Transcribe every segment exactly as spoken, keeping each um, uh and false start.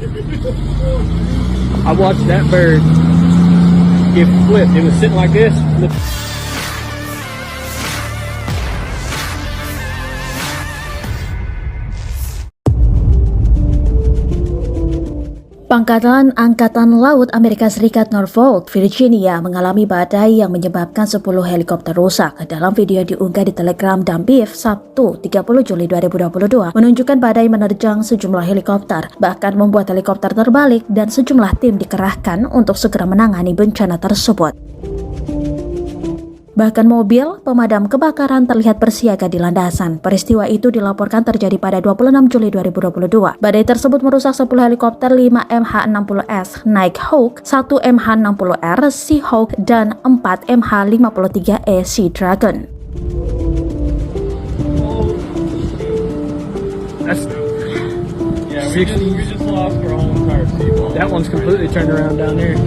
I watched that bird get flipped. It was sitting like this. Pangkalan Angkatan Laut Amerika Serikat Norfolk, Virginia mengalami badai yang menyebabkan sepuluh helikopter rusak. Dalam video diunggah di Telegram dan Beef Sabtu, tiga puluh Juli dua ribu dua puluh dua, menunjukkan badai menerjang sejumlah helikopter, bahkan membuat helikopter terbalik dan sejumlah tim dikerahkan untuk segera menangani bencana tersebut. Bahkan mobil pemadam kebakaran terlihat bersiaga di landasan. Peristiwa itu dilaporkan terjadi pada dua puluh enam Juli dua ribu dua puluh dua. Badai tersebut merusak sepuluh helikopter, lima M H enam puluh S Nighthawk, satu M H enam puluh R Seahawk, dan empat M H lima puluh tiga E Sea Dragon. That's Yeah, we just, we just lost our whole entire seagull. That one's completely turned around down there.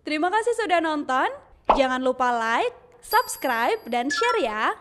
Terima kasih sudah nonton. Jangan lupa like, subscribe, dan share ya.